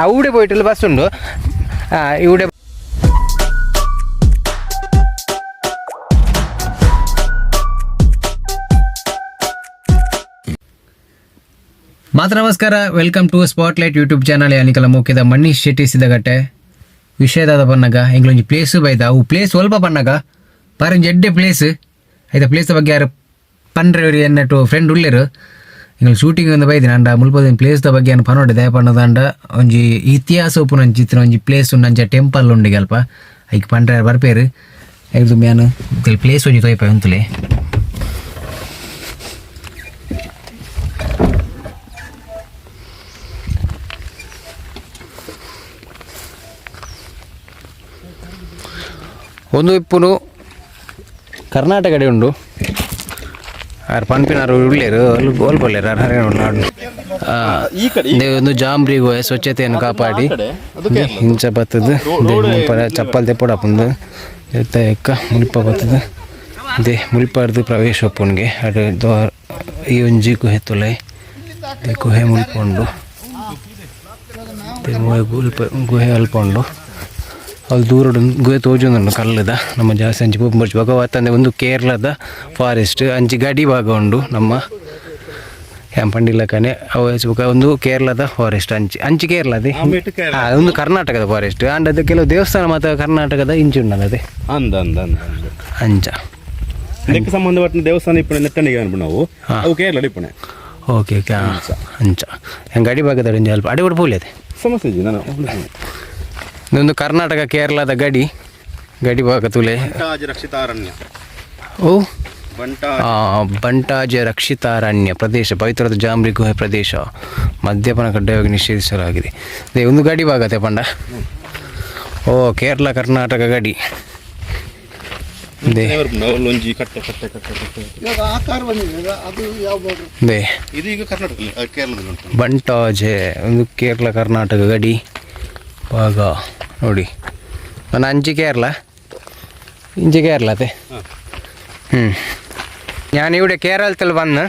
അവിടെ പോയിട്ടുള്ള ബസ് ഉണ്ട്. ഇവിടെ ಮಾತ್ರ. ನಮಸ್ಕಾರ, welcome to Spotlight YouTube channel. ಅನಿಕಲ ಮೋಕೆದ ಮನೀಶ್ ಶೆಟ್ಟಿ ಸಿದ್ದಗಟ್ಟೆ. ವಿಷಯದಾದ ಪನ್ನಗ ಎಂಗ್ಲೊಂಜಿ ಪ್ಲೇಸ್ ಬೈದ. ಅವು ಪ್ಲೇಸ್ ಸ್ವಲ್ಪ ಪನ್ನಗ ಬಾರಿ ಎಡ್ಡೆ ಪ್ಲೇಸ್. ಐತ ಪ್ಲೇಸ್ ಬಗ್ಗೆ ಯಾರು ಪನ್ರೆ ಎನ್ನಟ್ಟು ಫ್ರೆಂಡ್ ಉಲ್ಲೇರು. ಎಂಗ್ಲ ಶೂಟಿಂಗ್ ಒಂದು ಬೈದಿನ ಅಂಡ ಮುಲ್ಪದ ಪ್ಲೇಸ್ the ಬಗ್ಗೆ ಏನು ಪನೋಡೆ ದಯ ಪನ್ನದಾಂಡ ಒಂಜಿ ಇತಿಹಾಸ ಉಪ್ಪುನ ಒಂಜಿ ಒಂಜಿ ಪ್ಲೇಸ್ ಉಂಡು, ಅಂಚ ಟೆಂಪಲ್ ಉಂಡು ಅಲ್ಪ. ಐಕ್ ಪಂಡ್ರೆ ಬರ್ಪೇರು. ಐದು ಮ್ಯಾನ್ ಪ್ಲೇಸ್ ಒಂಜಿ ತೋಯ್ಪ ಉಂತುಲೆ. ಒಂದು ಇಪ್ಪುನು ಕರ್ನಾಟಕಡೆ ಉಂಡು. ಆರ್ ಪನ್ಪಿನಾರು ಉಳ್ಳೇರು, ಒಲ್ಪೊಲ್ಲೇರು ಆರ್ ಹರಿಯಾಣ ನಾಡು. ಈ ಕಡೆ. ಒಂದು ಜಾಂಬ್ರಿ ಗೋಯ ಸ್ವಚ್ಛತೆಯನ್ನು ಕಾಪಾಡಿ. ಇಂಚ ಬತ್ತದ ಮುಲ್ಪ ಚಪ್ಪಲ್ ತೆಪ್ಪಡಪ್ಪಂದು ಎಕ್ಕ ಮುಲ್ಪ ಬತ್ತದ. They ಮುಲ್ಪಾರ್ದು ಪ್ರವೇಶ ಒಪ್ಪುನ್ಗೆ ಅಡು ದ್ವಾರ. ಈ ಒಂಜಿ ಗುಹೆ ತುಲೆ. They ಗುಹೆ ಮುಲ್ಪ ಉಂಡು. They ಮುಲ್ಪ ಗುಹೆ ಅಲ್ಪ ಉಂಡು. ಅಲ್ಲಿ ದೂರಡು ಗುಹೆ ತೋಜೊಂದುಂಡು ಕಲ್ಲುದ. ನಮ್ಮ ಜಾಸ್ತಿ ಅಂಚಿ ಪೋಪು ಭಗವತ್ತಂದೆ ಒಂದು ಕೇರಳದ ಫಾರೆಸ್ಟ್. ಅಂಚಿ ಗಡಿ ಭಾಗ ಉಂಡು. ನಮ್ಮ ಪಂಡಿಲಕನೆ ಅವು ಬೊಕ ಒಂದು ಕೇರಳದ ಫಾರೆಸ್ಟ್. ಅಂಚಿ ಅಂಚಿ ಕೇರಳದೆ. ಒಂದು ಕರ್ನಾಟಕದ ಫಾರೆಸ್ಟ್. ಅಂಡ್ ಅದು ಕೆಲವು ದೇವಸ್ಥಾನ ಮಾತ್ರ ಕರ್ನಾಟಕದ ಇಂಚಿ ಉಂಡದ ಅದೇ. ಅಂದ ಅಂದ ಅಂದ ಅಂದ. ಅಂಚ. ಇದಕ್ಕೆ ಸಂಬಂಧಪಟ್ಟ ದೇವಸ್ಥಾನ ಇಪ್ಪಣೆ ನೆಟ್ಟಣಿಗೆ ಅನ್ಪು ನಾವು. ಅವು ಕೇರಳ ಇಪ್ಪಣೆ. ಓಕೆ ಓಕೆ, ಅಂಚ ಹೆಂಗೆ ಗಡಿ ಭಾಗದ ಒಂಜಿ ಅಲ್ಪ ಅಡಿ ಪೋಲಿ ಅದೇ. ಸಮಸ್ಯೆ ಇಜ್ಜಿ ನಾನು. ಇದೊಂದು ಕರ್ನಾಟಕ ಕೇರಳದ ಗಡಿ ಗಡಿ ಭಾಗ ತುಲೆ. ಬಂಟಾಜ್ ರಕ್ಷಿತಾರಣ್ಯ. ಓ. ಬಂಟಾ. ಬಂಟಾಜ ರಕ್ಷಿತಾರಣ್ಯ ಪ್ರದೇಶ, ಪವಿತ್ರದ ಜಾಂಬ್ರಿ ಗುಹೆ ಪ್ರದೇಶ, ಮದ್ಯಪಾನ ಕಡ್ಡಾಯವಾಗಿ ನಿಷೇಧಿಸಲಾಗಿದೆ. ಅದೇ ಒಂದು ಗಡಿ ಭಾಗತೆ ಪಂಡ. ಓ, ಕೇರಳ ಕರ್ನಾಟಕ ಗಡಿ they. ಒಂಜಿ ಕಟ್ಟೆ ಕಟ್ಟೆ ಕಟ್ಟೆ ಕಟ್ಟೆ. ಇವಾಗ ಆ ಕಾರ್ ಬಂದಿದೆ, ಅದು ಯಾವ border? They. ಇದು ಈಗ ಕರ್ನಾಟಕದಲ್ಲಿ ಕೇರಳದಲ್ಲಿ ಉಂಟು. ಬಂಟಾಜೆ ಒಂದು ಕೇರಳ ಕರ್ನಾಟಕ ಗಡಿ ಭಾಗ ನೋಡಿ. ನನ್ನ ಅಂಚಿ ಕೇರಳ, ಇಂಚಿ ಕೇರಳ ಅದೇ. ಹ್ಞೂ, ഞാൻ ഇവിടെ കേരളത്തിൽ വന്ന്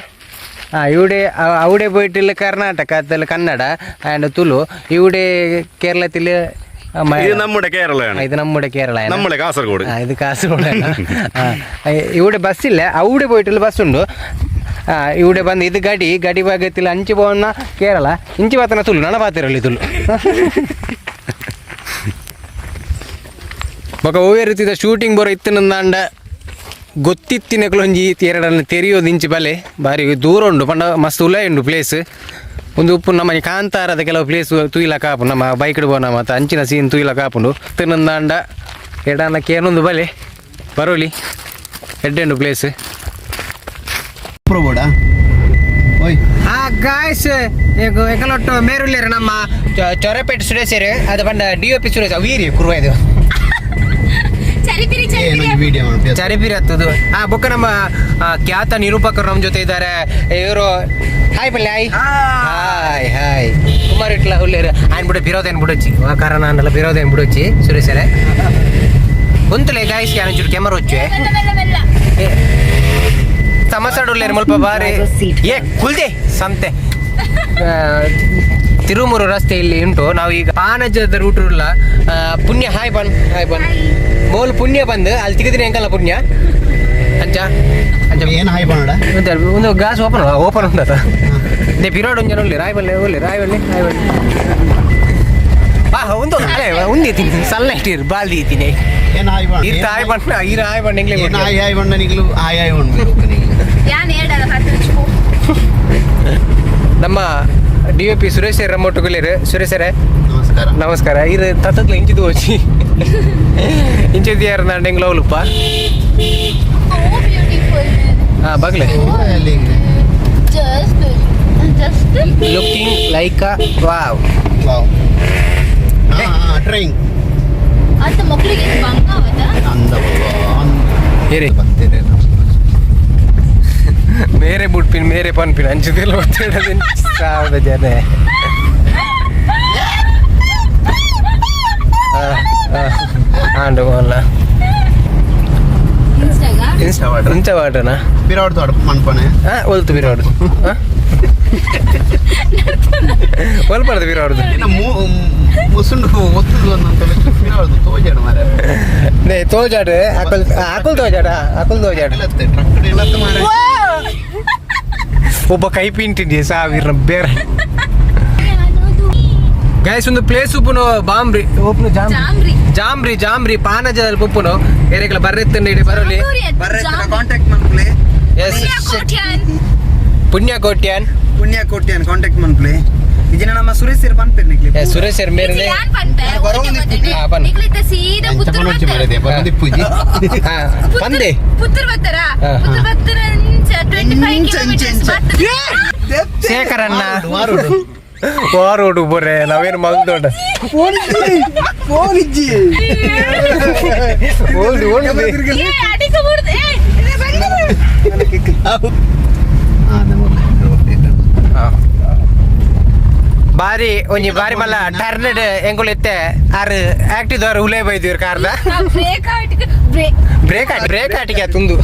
ഇവിടെ അവിടെ പോയിട്ടുള്ള കർണാടകത്തിൽ കന്നഡ ആൻഡ് തുളു. ഇവിടെ കേരളത്തിൽ ഇത് നമ്മുടെ കേരളയാണ്. ഇത് നമ്മുടെ കേരള. നമ്മുടെ കാസർഗോഡ്. ഇത് കാസർഗോഡാണ്. ഇവിടെ ബസ്സില്ല, അവിടെ പോയിട്ടുള്ള ബസ്സുണ്ട്. ഇവിടെ ಬಂದು ಇದು ಗಡಿ ಗಡಿ ಭಾಗത്തിൽ ಅಂಚಿ പോകുന്ന ಕೇರಳ, ಇಂಚಿ ಬಾತನ ತುಳು ನಣ ಬಾತಿರಲಿ ತುಳು. ಬೊಕ ಒವ್ವೇ ರೀತಿದ ಶೂಟಿಂಗ್ ಬರೋ ಇತ್ತಿನಂದಾಂಡ ಗೊತ್ತಿತ್ತಿನಕುಲೊಂಜಿ ಎರಡನ್ನು ತೆರೆಯೋದು ಇಂಚಿ ಬಲೆ. ಬಾರಿ ದೂರ ಉಂಡು ಪಂಡ ಮಸ್ತ್ ಉಲಾಯ್ ಉಂಡು ಪ್ಲೇಸ್. ಒಂದು ಉಪ್ಪು ನಮ್ಮ ಕಾಂತಾರದ ಕೆಲವು ಪ್ಲೇಸ್ ತುಯ್ಲಕ ಆಪುಂಡು. ನಮ್ಮ ಬೈಕ್ ಬೋನ ಮತ್ತು ಅಂಚಿನ ಸೀನ್ ತುಯ್ಲಕ ಆಪುಂಡು. ತಿನ್ನಂದಾಂಡ ಎಡನ ಕೇನೊಂದು ಬಲೆ ಬರೋಲಿ. ಎಡ್ಡೆ ಉಂಡು ಪ್ಲೇಸ್. ಪ್ರಬೋಡ ಓಯ್. ಆ ಗಾಯ್ಸ್, ಎಕಲೊಟ್ಟು ಮೇರುಲ್ಲೇರು ನಮ್ಮ ಚೊರಪೇಟೆ ಸುರೇಶರು. ಅದು ಪಂಡ D O P Suresh ವೀರಿ Kuruva ಇದು. ಚರಿಪಿರಿ. ಏನೊಂದು ಚರಿಪಿರಿ. ವಿಡಿಯೋ ಮಾಡ್ತೀಯ? ಚರಿಪಿರಿ ಹತ್ತದು. ಬೊಕ್ಕ ನಮ್ಮ ಖ್ಯಾತ ನಿರೂಪಕರು ನಮ್ಮ ಜೊತೆ ಇದ್ದಾರೆ ಇವರು. ಹಾಯ್ ಪಲ್ಲೆ, ಹಾಯ್ ಹಾಯ್ ಹಾಯ್. ಕುಮಾರ್ ಇಟ್ಲ ಹುಲ್ಲೇರು ಆಯ್ನ್ ಬಿಡು ಬಿರೋದೇನು ಬಿಡೊಚ್ಚಿ ಕಾರಣ ಅನ್ನಲ್ಲ ಬಿರೋದೇನು ಬಿಡೊಚ್ಚಿ ಸುರೇಶರೇ. ಉಂತುಲೆ ಗಾಯ್ಸ್, ಯಾನೊಂಚೂರು ಕ್ಯಾಮರಾ ಹೊಚ್ಚು. ಮೆಲ್ಲ ಮೆಲ್ಲ ಮೆಲ್ಲ. ಸಮಸಾಡು ಉಲ್ಲೇರು ಮುಲ್ಪ ಬಾರಿ. ಏ ಕುಲ್ದೆ ಸಂತೆ. ತಿರುಮೂರು ರಸ್ತೆ ಇಲ್ಲಿ ಉಂಟು. ನಾವು ಈಗ ಪಾನಜದ ರೂಟ್ ಉಲ್ಲ. ಪುಣ್ಯ ಹಾಯ್ ಬನ್, ಹಾಯ್ ಬನ್. ಮೋಲ್ ಪುಣ್ಯ ಬಂದು ಅಲ್ಲಿ ತಿಗದಿನ ಎಂಕಲ್ಲ ಪುಣ್ಯ ಅಂಚ ಅಂಚ. ಏನು ಹಾಯ್ ಬಾಡ? ಒಂದು ಒಂದು ಗ್ಲಾಸ್ ಓಪನ್ ಓಪನ್ ಉಂಟದ. They ಪಿರೋಡ್ ಒಂಜನ ಉಳ್ಳಿ ರಾಯ್ ಬಲ್ಲೆ ಉಳ್ಳಿ ರಾಯ್ ಬಲ್ಲೆ ಹಾಯ್ ಬಲ್ಲೆ. ಒಂದು ಅದೇ ಉಂದಿತೀನಿ ಸಣ್ಣ ಇಟ್ಟಿರು ಬಾಲ್ ದೀತೀನಿ. ಏನು ಹಾಯ್ ಬಾಣ? ಇರ್ತ ಹಾಯ್ ಬಣ್ಣ ಇರ ಹಾಯ್ ಬಣ್ಣ ಎಂಗ್ಲೇ. ಏನು ಹಾಯ್ ಹಾಯ್ ಬಣ್ಣ ನಿಗ್ಲು ಹಾಯ್ ಹಾಯ್ ಉಂಡು ನಿಗ್ಲು. ಯಾನ್ ಏಡಲ್ಲ ಹತ್ತು. ನಮ್ಮ ಡಿ ಒ ಪಿ ಸುರೇಶ್ ರಮ್ಮೊಟ್ಟುಗುಲೇರು. ಸುರೇಶರೇ. ನಮಸ್ಕಾರ. ನಮಸ್ಕಾರ. ಇದು ತತ್ತತ್ಲ ಇಂಚಿದು ಹೋಚಿ ಇಂಚಿದ್ದು ಯಾರು ನಾಂಡ ಎಂಗ್ಲ ಉಲುಪ. ಸೋ ಬ್ಯೂಟಿಫುಲ್. ಹಾಂ ಬಗ್ಲೆ. ಅಲ್ಲಿ. Just just. Looking like a wow. Wow, ಹಾಂ ಡ್ರಾಯಿಂಗ್. ಅಂತ ಮಕ್ಕಳಿಗೆ ಬಂಗ ಅವತ್ತ. ಅಂದ. ಏರಿ. ಬರ್ತೀರಿ. ಮೇರೆ ಬುಡ್ಪಿನ್ ಮೇರೆ ಪನ್ಪಿನ ಅಂಚುದಿಲ್ಲ ಗೊತ್ತಿಡೋದು ಸಾವಿರದ ಜನ. ಆಂಡು ಅಲ್ಲ. ಇನ್ಸ್ಟಾಗ. ಇಂಚ ವಾಟನಾ? ಪಿರಾಡ್ ತೋಡ ಮನ್ಪನೆ. ಹಾ, ಒಲ್ತು ಬಿರಾಡು? ಒಲ್ಪಡ್ದು ಬಿರಾಡುದು? ಇನ್ನ ಮುಸುಂಡು ಒತ್ತುದು ಅಂತ ಪಿರಾಡ್ದು ತೋಜಾಡು ಮಾರೆ. ನೇ ತೋಜಾಡು, ಅಕಲ್ ಅಕುಲ್ ತೋಜಾಡ, ಅಕುಲ್ ತೋಜಾಡು. ಇಲ್ಲತ್ತೆ ಟ್ರಕ್ ಇಲ್ಲತ್ತೆ ಮಾರೆ. ಒಬ್ಬ ಕೈ ಪಿಂಟಿಂಡಿ ಸಾವಿರ ಬೇರೆ. ಗೈಸ್, ಒಂದು ಪ್ಲೇಸ್ ಉಪ್ಪುನು ಬಾಂಬ್ರಿ ಉಪ್ಪುನು ಜಾಂಬ್ರಿ. ಜಾಮ್ರಿ. ಜಾಂಬ್ರಿ, ಜಾಂಬ್ರಿ ಪಾನಜದಲ್ಲಿ ಉಪ್ಪುನು ಏರಿಕಲ ಬರ್ರೆತ್ತಂಡ ಇಡಿ ಬರಲಿ. ಕಾಂಟ್ಯಾಕ್ಟ್ ಮನ್ಪ್ಲೆ. ಎಸ್. ಕೋಟ್ಯಾನ್. ಪುಣ್ಯ ಕೋಟ್ಯಾನ್. ಪುಣ್ಯ ಕೋಟ್ಯಾನ್ ಕಾಂಟ್ಯಾಕ್ಟ್ ಮನ್ಪ್ಲೆ. ಇಜಿನ ನಮ್ಮ ಸುರೇಶ್ ಸರ್ ಪನ್ಪೇರ್ ನಿಕ್ಲೆ. ಸುರೇಶ್ ಸರ್ ಮೇರೆ. ಯಾನ್ ಪನ್ಪೆ? ಹಾ, ಪನ್. ನಿಕ್ಲಿತ್ತ ಸೀದಾ ಎಂಚ ಪುತ್ತೂರು ಪನೊಡ್ಚಿ ಬತ್ತರ. ಮಾರೆ, ಬರೋದಿಪ್ಪುಜಿ. ಹಾ, ಪಂದೆ. ಪುತ್ತೂರು ಬತ್ತರ. ಹಾ. ಪುತ್ತೂರು ಬತ್ತರ 25 ಇಂಚ, ಇಂಚ, ಕಿಲೋಮೀಟರ್ಸ್ ಇಂಚ. ಬರ್ತದೆ. ಶೇಖರಣ್ಣ ವಾರೋಡು ಬೊರೆ, ನಾವೇನು ಮಲ್ದೋಡ. ಫೋನ್ ಇಜ್ಜಿ. ಓಲ್ದು ಓಲ್ದು. ಏ, ಅಡಿಕ ಬುಡ್ದು, ಏ, ಇದು ಬಂದಿದೆ. ಹಾ, ನಮ್ಮ ಬಾರಿ ಒಂಜಿ ಬಾರಿ ಮಲ್ಲ ಟರ್ನೆಡ್ ಎಂಕುಲು ಇತ್ತೆ ಆರ್ ಆಕ್ಟಿವ್ ದೋರ್ ಉಲೇ ಬೈದಿರ್ ಕಾರ್ದ. ಆ ಬ್ರೇಕ್ ಆಟಿಗೆ ಬ್ರೇಕ್ ಬ್ರೇಕ್ ಆಟಿ, ಬ್ರೇಕ್ ಆಟಿಗೆ ತುಂದು.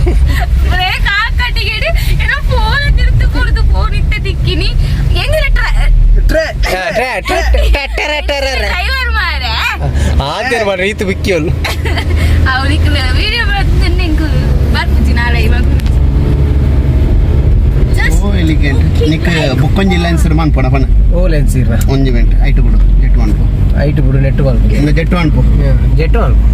ಬ್ರೇಕ್ ಹಾಕಟಿಗೆ ಏನೋ ಫೋನ್ ತಿರ್ತು ಕೊಡುದು, ಫೋನ್ ಇತ್ತ ದಿಕ್ಕಿನಿ ಹೆಂಗ್ರೆ. ಟ್ರೇ. ಡ್ರೈವರ್ ಮಾರೆ. ಆತೇನು ಮಾರ್ರೆ ಈತು ಬಿಕ್ಕಿಯೊಲ್ಲು. ಅವನಿಗೆ ವಿಡಿಯೋ ಬರ್ತದೆ, ಎಂಕು ಬರ್ಪುಜಿ ನಾಳೆ ಇವಾಗ. ಜಸ್ಟ್ ಓ ಎಲಿಗೆಂಟ್ ನಿಕ್ ಬುಕ್ಕೊಂಜಿ ಲೈನ್ಸ್ ಮನ್ಪೊಣ ಪನ. ಓ ಲೆನ್ಸ್ ಇರ. ಒಂಜಿ ಮಿನಿಟ್, ಐಟು ಬಿಡು, ಜೆಟ್ ಮನ್ಪು. ಐಟು ಬಿಡು, ನೆಟ್ಟು ಮಲ್ಪು. ಇಂದು ಜೆಟ್ ಮನ್ಪು. ಜೆಟ್ಟು ಮಲ್ಪು.